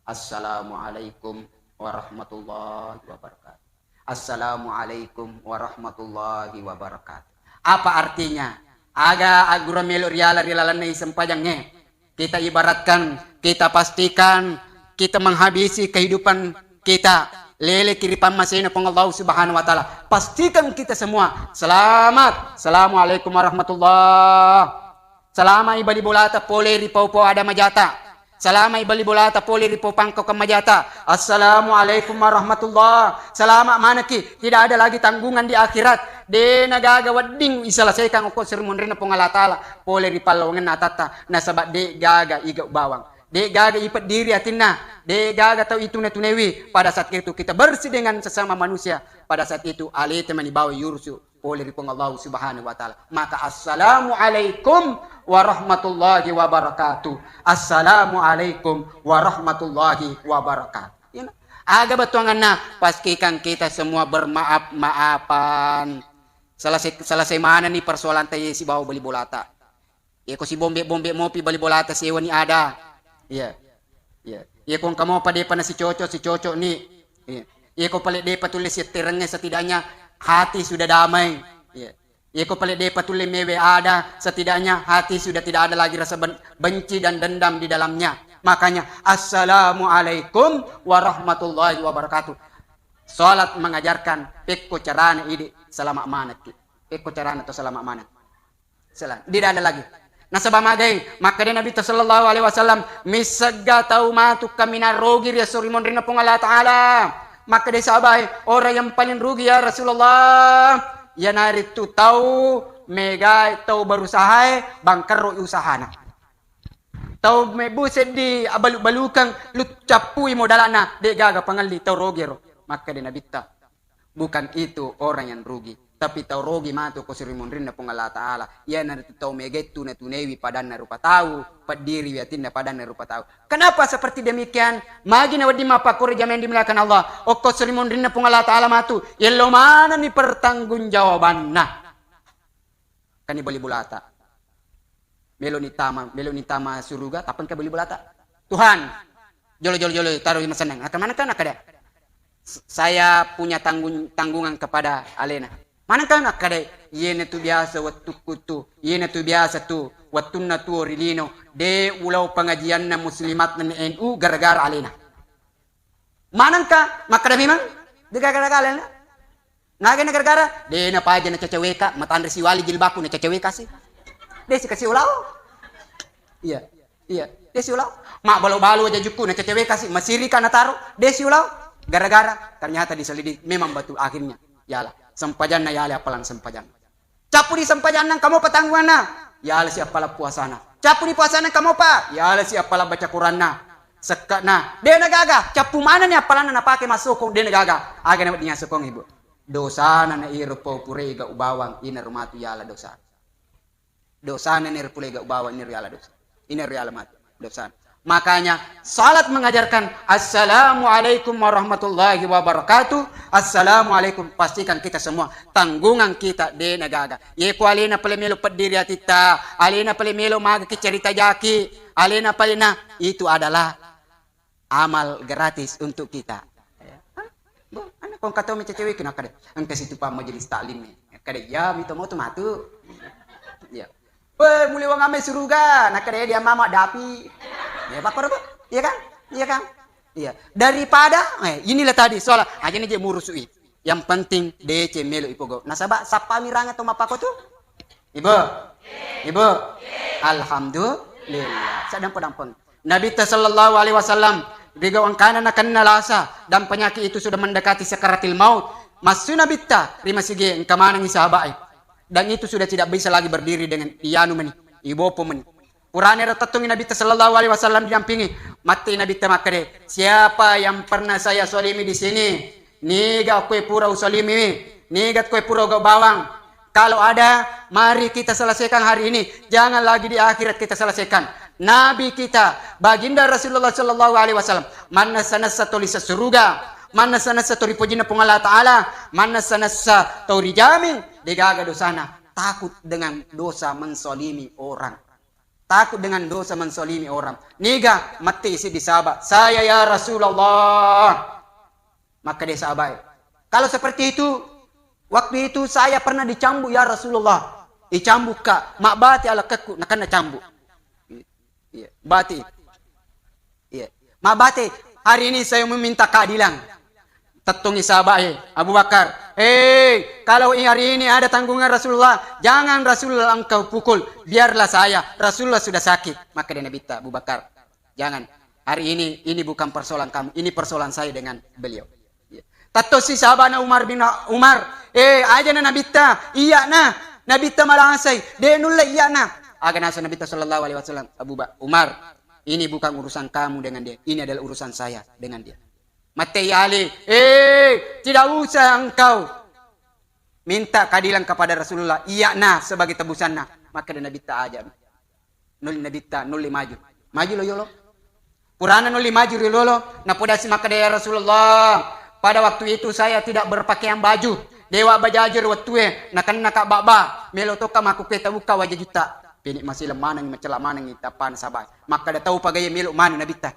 Assalamualaikum warahmatullahi wabarakatuh. Assalamualaikum warahmatullahi wabarakatuh. Apa artinya? Aga aggura melo riala ri lalenna isempajangnge. Kita ibaratkan, kita pastikan, kita menghabisi kehidupan kita. Lele kiri pammasena Puang Allah Subhanahu wa Ta'ala. Pastikan kita semua selamat. Assalamualaikum warahmatullah. Salama i bali bolata pole ri pau-pau ada majata. Salama i bali bolata pole ri pau pangkau kemmajata. Assalamualaikum warahmatullah. Salama maneki. Tidak ada lagi tanggungan di akhirat. De na gaga wedding iselesaikan okko seri monrinna Puang Allah Ta'ala. Pole ri pallawangenna atatta. Nasaba de gaga iga bawang. De gaga ipeddiri atinna. De gaga tau ituna-tunaiwi. Pada saat itu kita bersih dengan sesama manusia. Pada saat itu aleta mani bawa yurusu pole ri Puang Allah Subhanahu wa Ta'ala. Maka, assalamualaikum warahmatullahi wabarakatuh. Assalamualaikum warahmatullahi wabarakatuh. Iyana. Aga bettuanganna, pastikan kita semua bermaaf-maafan. Selesai, selesai mana nih persoalan tadi sibawa bali bolata. Iya ko sibombe-bombe mopi bali bolata sewani ada. Iya. Iya. Iya ko engka mopa depa nasicoco, sicoco ni. Iya. Iya ko pale depa tulle sietterengnge, setidaknya Hati sudah damai. Iya. Yeko pale depa tulle mewe ada, setidaknya hati sudah tidak ada lagi rasa ben-, benci dan dendam di dalamnya. Makanya, "Assalamualaikum warahmatullahi wabarakatuh." Salat mengajarkan pekko carana idi salama manekki. Pekko carana to salama maneng. Sela-, tidak ada lagi. Nasaba magai, makkeda Nabitta sallallahu alaihi wasallam, "Missegga tau matu kaminang rugi ri esso ri monrinna Puang Allah Ta'ala." Makkeda sahabae, "Orang yang paling rugi, ya Rasulullah, iyanaritu tau megai, tau berusahae bangkerro usahana. Tau mebbu seddi abalu-balukeng, lu cappui modalana, de gaga pangelli, tau rugi ro." Makkeda Nabitta, "Bukan itu orang yang rugi, tapi tau rugi matu ko siri monrinna Puang Allah Ta'ala. Iyanaritu tau megettu natunewi padanna rupa tau, peddiriwi atinna padanna rupa tau." Kenapa seperti demikian? Magi na wedding mappakkoro jameng dimuliakan Allah. Okko siri monrinna Puang Allah Ta'ala matu, yello manenni pertanggungjawabanna. Kani bali bolata. Melo ni tama, melo ni tama suruga, tappa engka bali bolata. "Tuhan, jolo, jolo, jolo, taruh di masennang." Nakkeda, "Manengka?" Nakkeda, "S-, saya punya tanggung-, tanggungan kepada alena." "Manengka?" Nakkeda, "Iyena tu biasa wettukku tu, iyena tu biasa tu, wettunna tuo ri lino, de ulau pengajianna muslimat na N U gara-gara alena." Manengka? Makkeda memang, de gaga-gaga alena. Nagana gara-gara, de napaja nacacaweka, matanre siwali jilbabku nacacaweka si. De si kasi ulao. Iya, iya, de si ulao. Mabbalo-balo aja jukku nacacaweka si, masirika nataro, de si ulao. Gara-gara ternyata diselidiki, memang betul akhirnya. Yala, sempajanna yala, appalang sempajanna. Cappu di sempajanna, engka mopa tanggunganna. Yala si appala puasana. Cappu di puasana, engka mopa. Yala si appala baca Quranna. Sekke'na. De na gaga. Cappu manenni appalanna napake massokong, de na gaga. Aga na wedding assokong, Ibu? Dosana na iro pau purega ubawang, ina rumatu yala dosa. Dosana na iro purega ubawang, ina riala dosa. Ina riala matu. Dosa. Makanya, salat mengajarkan, "Assalamualaikum warahmatullahi wabarakatuh." Assalamualaikum. Pastikan kita semua, tanggungan kita de na gaga. Ye ko alena pale melo peddiri atitta, alena pale melo magaki cerita jaki, alena pale na, itu adalah amal gratis untuk kita. Ya. Hah? Bo, ana kong kato mi cewek, nakkeda, "Engka situ pa majelis taklim." Nakkeda, "Iya, mito moto matu." Ya. "Weh, muliwang ame suruga." Nakkeda, "Dia mama dapi." Ya, apa, apa? Iya kan? Iya kan? Iya. Daripada, eh, inilah tadi soal aja nih je murusui. Yang penting D C melo ipogau. Nasaba sappa miranga to mapako tu? Ibu? Ibu? Alhamdulillah. Sadang-padang peng. Nabitta sallallahu alaihi wasallam, rigau engkana nakenna lasa dan penyakit itu sudah mendekati sakaratil maut. Massu Nabitta ri masigi engka manengi sahabae. Dan itu sudah tidak bisa lagi berdiri dengan ianu meni, ibopo meni. Purana ero tettungi Nabitta sallallahu alaihi wasallam didampingi, matti Nabitta makkede, "Siapa yang pernah saya zalimi di sini? Niga koe pura uzalimiwi? Niga koe pura gau bawang? Kalau ada, mari kita selesaikan hari ini. Jangan lagi di akhirat kita selesaikan." Nabi kita, Baginda Rasulullah sallallahu alaihi wasallam, mannessa-nessa toli sessuruga, mannessa-nessa toli pojinna Puang Allah Ta'ala, mannessa-nessa toli jamin, degaga dosana, takut dengan dosa menzalimi orang. Takut dengan dosa menzalimi orang. Niga matti isi disaba, "Saya ya Rasulullah." Maka dia sahabat, "Kalau seperti itu, waktu itu saya pernah dicambuk ya Rasulullah." Icambukka, mabbati alakkekku, nakenna cambuk. Iya, bati. Iya. Mabbati, "Hari ini saya meminta keadilan." Tettungi sahabae, Abu Bakar, "Hei, kalau i-, hari ini ada tanggungan Rasulullah, jangan Rasulullah engkau pukul, biarlah saya. Rasulullah sudah sakit." Maka dia Nabitta, "Abu Bakar, jangan. Hari ini, ini bukan persoalan kamu, ini persoalan saya dengan beliau." Iya. Tattosi sahabana Umar bin Umar, "Eh, aja na Nabitta, iya na. Nabitta malasai, de nulle iya na." Aga nasa Nabitta sallallahu alaihi wasallam, "Abu Ba-, Umar, ini bukan urusan kamu dengan dia, ini adalah urusan saya dengan dia." Mattei Ali, "Eh, tidak usah engkau minta keadilan kepada Rasulullah, iya na sebagai tebusanna." Maka dia Nabitta aja. Nulli Nabitta, nulli maju. Maju lo yolo. Purana nulli maju ri lolo, napodasi makkeda, "Ya Rasulullah, pada waktu itu saya tidak berpakaian baju. Dewa bajaji ri wettue, nakenna ka babba, melo tokka makkukue tabukka wajajutta." Pini masileng manengi, macella manengi tappana sahabat. Makkeda tau pagaye melo manu Nabitta.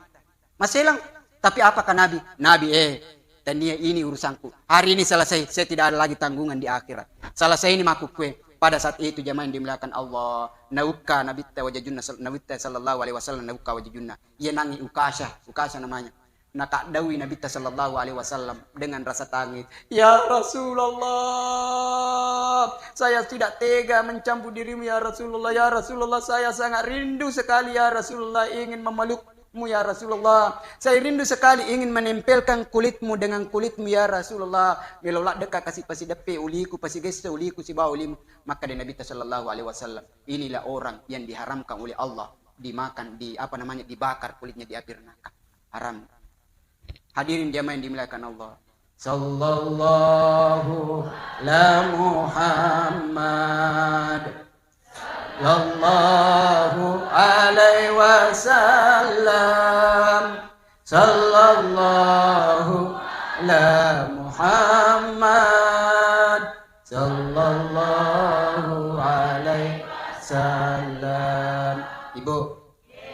Maselang. Tapi apakah Nabi? Nabi, eh, Tania ini urusanku. Hari ini selesai, saya tidak ada lagi tanggungan di akhirat. Selesai ini makkukkue. Pada saat itu jamaah yang dimuliakan Allah, naukka Nabitta wajajunna sal-, Nabitta sallallahu alaihi wasallam naukka wajajunna. Ia nangi Ukasha, Ukasha namanya. Nakaddaui Nabitta sallallahu alaihi wasallam dengan rasa tangis. "Ya Rasulullah, saya tidak tega mencambuk dirimu ya Rasulullah. Ya Rasulullah, saya sangat rindu sekali ya Rasulullah ingin memelukmu ya Rasulullah. Saya rindu sekali ingin menempelkan kulitmu dengan kulitmu ya Rasulullah. Melo laddeka kasi pasideppe uliku, pasigesse uliku sibawa ulimu." Maka dari Nabitta sallallahu alaihi wasallam, inilah orang yang diharamkan oleh Allah dimakan, di apa namanya, dibakar kulitnya di api neraka. Haram. Hadirin jamaah yang dimuliakan Allah. Sallallahu ala Muhammad. Sallallahu alaihi wasallam. Sallallahu ala Muhammad. Sallallahu alaihi wasallam. Ibu,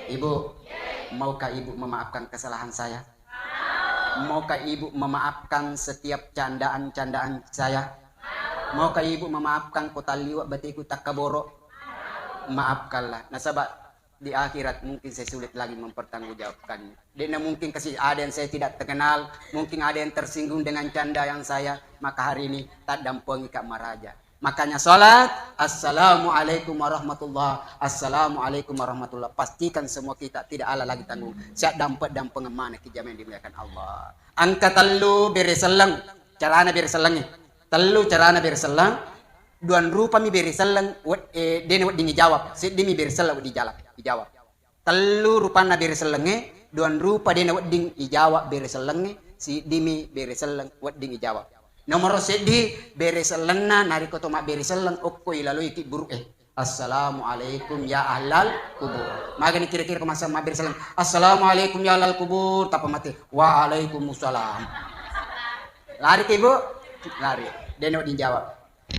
Ibu, maukah Ibu memaafkan kesalahan saya? Maukah Ibu memaafkan setiap candaan-candaan saya? Maukah Ibu memaafkan ko talliwa batiku takkaboro? Maafkanlah. Nasaba di akhirat mungkin saya sulit lagi mempertanggungjawabkannya. De'na mungkin kasi ada yang saya tidak terkenal, mungkin ada yang tersinggung dengan candaan saya, maka hari ini taddampengi ka maraja. Makanya salat, "Assalamualaikum warahmatullah, assalamualaikum warahmatullah." Pastikan semua kita tidak ada lagi tanggung. Siap dampet-dampengeng mana ki jamaah yang dimuliakan Allah. Angka tellu bere selleng, carana bere sellengnge. Tellu carana bere selleng, duan rupami bere selleng, wed-, eh, dena wedding ijawab, seddimi bere selleng wedding jala-, ijawab. Tellu rupanna bere sellengnge, duan rupa dena wedding ijawab bere sellengnge, siddimi bere selleng wedding ijawab. Nomoro seddi, bere sellenna narekko to mabbere selleng okko ilaloi kibburu'e. "Assalamualaikum ya ahlal kubur." Magani kira-kira ko masa mabbere selleng, "Assalamualaikum ya ahlal kubur," tappa mate, "Waalaikumsalam." Lari ki, Bu? Lari. Dena wedding jawab.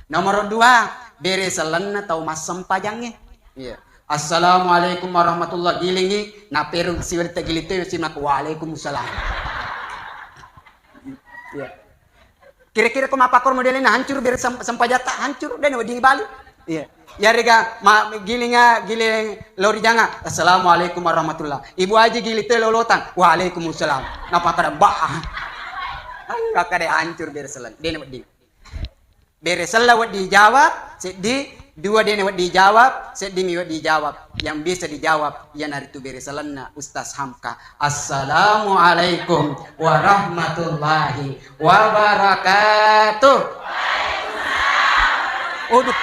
Nomoro dua, bere sellenna tau massempajangnge. Iya. "Assalamualaikum warahmatullah," gilingi, naperu siwali tegili tewe simak, "Waalaikumsalam." Iya. Kira-kira ko mappakkoro modelena hancur bere sem-, sempajatta, hancur, dena wedding bali. Iya. Yarega ma-, gilinga, giling lao ri janga, "Assalamualaikum warahmatullah." Ibu Aji giling tewe lolotang, "Waalaikumsalam." Napakkada, "Bah." Makkada hancur bere sellenna, dena wedding. Bere selleng wedding ijawab, seddi, dua dena wedding ijawab, seddimi wedding ijawab. Yang bisa dijawab iyanaritu bere sellenna Ustaz Hamka. "Assalamualaikum warahmatullahi wabarakatuh." Waduh.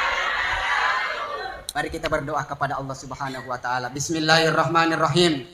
Mari kita berdoa kepada Allah Subhanahu wa taala. Bismillahirrahmanirrahim.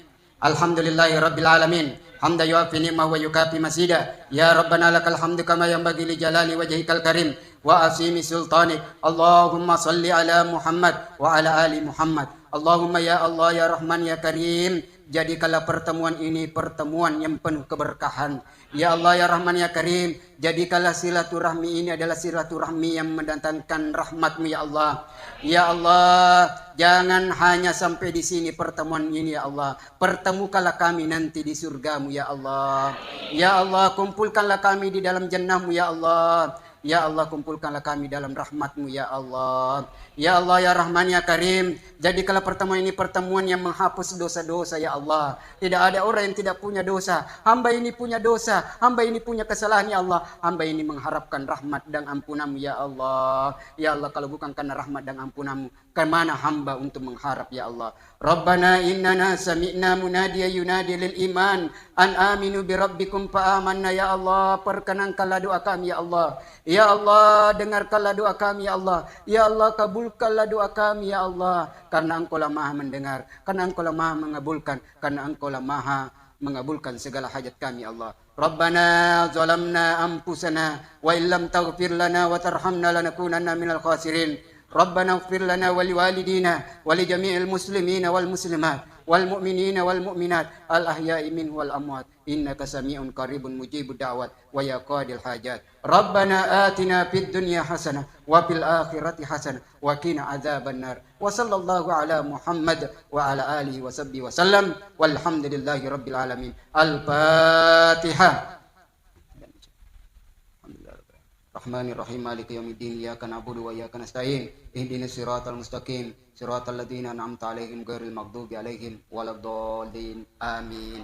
Alhamdulillahi rabbil alamin. Hamdan yuwafi ni'mahu wa yukafi masida. Ya Rabbana lakal hamdu kama yanbaghi li jalali wajhikal karim wa asimi sultanik. Allahumma salli ala Muhammad wa ala ali Muhammad. Allahumma ya Allah, ya Rahman, ya Karim, jadikanlah pertemuan ini pertemuan yang penuh keberkahan. Ya Allah, ya Rahman, ya Karim, jadikanlah silaturahmi ini adalah silaturahmi yang mendatangkan rahmat-Mu, ya Allah. Ya Allah, jangan hanya sampai di sini pertemuan ini, ya Allah. Pertemukanlah kami nanti di surga-Mu, ya Allah. Ya Allah, kumpulkanlah kami di dalam jannah-Mu, ya Allah. Ya Allah, kumpulkanlah kami dalam rahmat-Mu, ya Allah. Ya Allah, ya Rahman, ya Karim, jadikanlah pertemuan ini pertemuan yang menghapus dosa-dosa, ya Allah. Tidak ada orang yang tidak punya dosa. Hamba ini punya dosa, hamba ini punya kesalahan, ya Allah. Hamba ini mengharapkan rahmat dan ampunan-Mu, ya Allah. Ya Allah, kalau bukan karena rahmat dan ampunan-Mu, kemana hamba untuk mengharap, ya Allah? Rabbana innana sami'na munadiyan yunadi lil iman an aminu bi rabbikum fa amanna, ya Allah, perkenankanlah doa kami, ya Allah. Ya Allah, dengarkanlah doa kami, ya Allah. Ya Allah, kabulkanlah doa kami, ya Allah. Karena Engkaulah Maha Mendengar, karena Engkaulah Maha Mengabulkan, karena Engkaulah Maha mengabulkan segala hajat kami, ya Allah. Rabbana zalamna anfusana wa illam taghfir lana wa tarhamna lanakunanna minal khasirin. Rabbana ighfir lana wa liwalidina wa li jami'il muslimina wal muslimat wal mu'minina wal mu'minat al ahya'i minhum wal amwat. Innaka sami'un qaribun mujibud da'wat wa ya qadil hajat. Rabbana atina fid dunya hasanah wa fil akhirati hasanah wa qina adzabannar. Wa sallallahu ala Muhammad wa ala alihi wa sahbihi wa sallam. Walhamdulillahi rabbil alamin. Al-Fatihah. الرحمن الرحيم. مالك يوم الدين. إياك نعبد وإياك نستعين. اهدنا الصراط المستقيم. صراط الذين أنعمت عليهم غير المغضوب عليهم ولا الضالين. آمين.